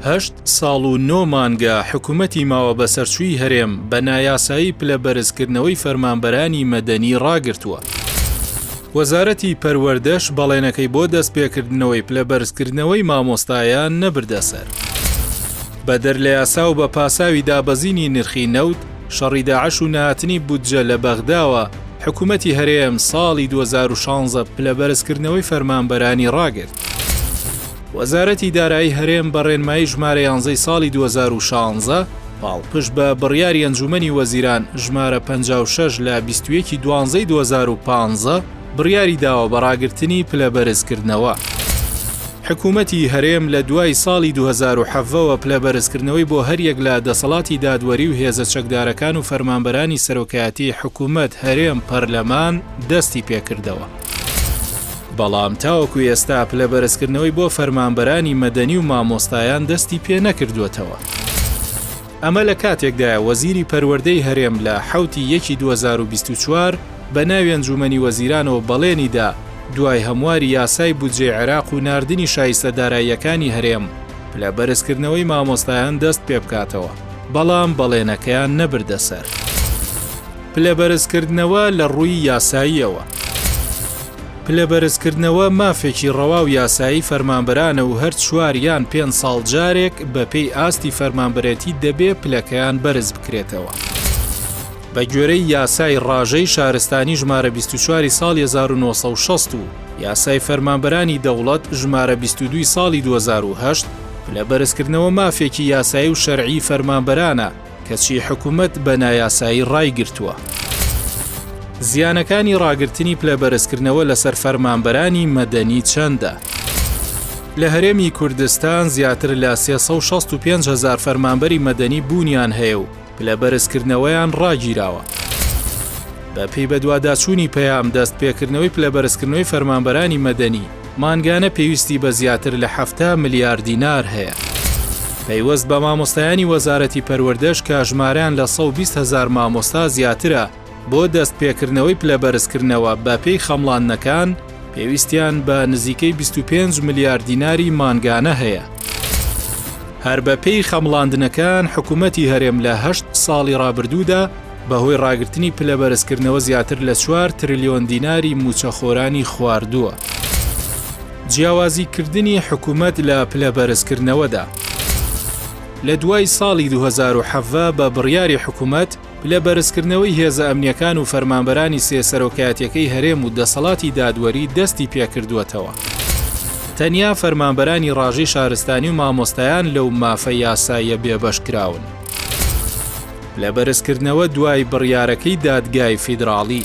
هەشت ساڵ و نۆ مانگە حکومەتی ماوە بەسەرچووی هەرێم بە نایاسایی پلە بەرزکردنەوەی فەرمانبەرانی مەدەنی ڕاگرتووە. وەزارەتی پەروەردەش بەڵێنەکەی بۆ دەستپێکردنەوەی پلە بەرزکردنەوەی مامۆستایان نەبردە سەر. بەدەر لە یاسا و بە پاساوی دابەزینی نرخی نەوت، شەڕی داعش و نەهاتنی بودجە لە بەغداوە، حکومەتی هەرێم ساڵی 2016 پلە بەرزکردنەوەی فەرمانبەرانی ڕاگرت. وەزارەتی دارایی هەرێم بە ڕێنمایی ژمارە یانزەی ساڵی 2016 پاڵپشت بە بڕیاری ئەنجومەنی وەزیران ژمارە 56 لە 21 دوانزەی 2015 بڕیاری داوە بە ڕاگرتنی پلە بەرزکردنەوە. حکوومەتی هەرێم لە دوای ساڵی 2017ەوە پلە بەرزکردنەوەی بۆ هەریەک لە دەسەڵاتی دادوەری و هێزە چەکدارەکان و فەرمانبەرانی سەرۆکایەتی حکوومەت هەرێم پەرلەمان دەستی پێکردەوە. بەڵام تاوەکو ئێستا پلە بەرزکردنەوەی بۆ فەرمانبەرانی مەدەنی و مامۆستایان دەستی پێ نەکردووەتەوە. ئەمە لە کاتێکدایە وەزیری پەروەردەی هەرێم لە حەوت ی یەکی 2024 بە ناوی ئەنجوومەنی وەزیرانەوە بەڵێنی دا دوای هەمواری یاسای بودجەی عێراق و ناردنی شایستە داراییەکانی هەرێم پلە بەرزکردنەوەی مامۆستایان دەست پێبکاتەوە، بەڵام بەڵێنەکەیان نەبردە سەر. پلەبەرزکردنەوە لە ڕووی یاساییەوە. پلەبەرزکردنەوە مافێکی ڕەوا و یاسایی فەرمانبەرانە و هەر چوار یان پێنج ساڵ جارێک بەپێی ئاستی فەرمانبەرێتی دەبێ پلەکەیان بەرز بکرێتەوە. بە گوێرەی یاسای ڕاژەی شارستانی ژمارە 24 ساڵی 1960 و یاسای فەرمانبەرانی دەوڵەت ژمارە 22 ساڵی 2008 پلەبەرزکردنەوە مافێکی یاسایی و شەرعی فەرمانبەرانە کەچی حکومەت بە نایاسایی ڕایگرتووە. زیانەکانی ڕاگرتنی پلە بەرزکردنەوە لەسەر فەرمانبەرانی مەدەنی چەندە؟ لە هەرێمی کوردستان زیاتر لە 365 هەزار فەرمانبەری مەدەنی بوونیان هەیە و پلە بەرزکردنەوەیان ڕاگیراوە. بە پێی بەدواداچوونی پەیام دەست پێکردنەوەی پلە بەرزکردنەوەی فەرمانبەرانی مەدەنی مانگانە پێویستی بە زیاتر لە 70 ملیار دینار هەیە. پەیوەست بە مامۆستایانی وەزارەتی پەروەردەش کە ژمارەیان لە 120 هەزار مامۆستا زیاترە بۆ دەست پێکردنەوەی پلە بەرزکردنەوە بە پێی خەمڵاندنەکان پێویستیان بە نزیکەی 25 ملیار دیناری مانگانە هەیە. هەر بە پێی خەمڵاندنەکان حکوومەتی هەرێم لە هەشت ساڵی ڕابردوودا بەهۆی ڕاگرتنی پلە بەرزکردنەوە زیاتر لە چوار ترلیۆن دیناری مووچەخۆرانی خواردووە. جیاوازی کردنی حکومەت لە پلە بەرزکردنەوەدا. لە دوای ساڵی 2017 بە بڕیاری حکومەت پلە بەرزکردنەوەی هێزە ئەمنیەکان و فەرمانبەرانی سێ سەرۆکایەتیەکەی هەرێم و دەسەڵاتی دادوەری دەستی پێکردووەتەوە. تەنیا فەرمانبەرانی ڕاژەی شارستانی و مامۆستایان لەو مافە یاساییە بێبەش کراون. لە بەرزکردنەوە دوای بڕیارەکەی دادگای فیدراڵی.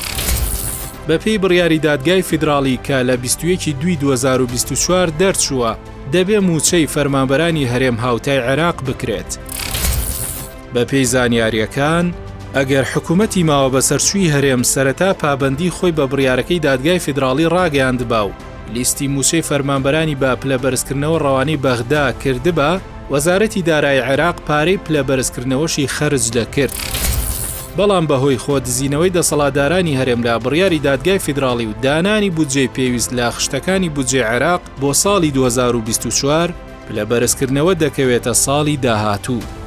بەپێی بڕیاری دادگای فیدراڵی کە لە 21 دوی 2024 دەرچووە، دەبێ مووچەی فەرمانبەرانی هەرێم هاوتای عێراق بکرێت. بەپێی زانیارییەکان، ئەگەر حکوومەتی ماوەبەسەرچووی هەرێم سەرەتا پابەندی خۆی بە بڕیارەکەی دادگای فیدراڵی ڕاگەیاندبا و لیستی مووچەی فەرمانبەرانی بە پلە بەرزکردنەوە ڕەوانەی بەغدا کردبا، وەزارەتی دارایی عێراق پارەی پلە بەرزکردنەوەشی خەرج دەکرد. بەڵام بەهۆی خۆدزینەوەی دەسەڵاتدارانی هەرێم لە بڕیاری دادگای فیدراڵی و دانانی بودجەی پێویست لە خشتەکانی بودجەی عێراق بۆ ساڵی 2024، پلە بەرزکردنەوە دەکەوێتە ساڵی داهاتوو.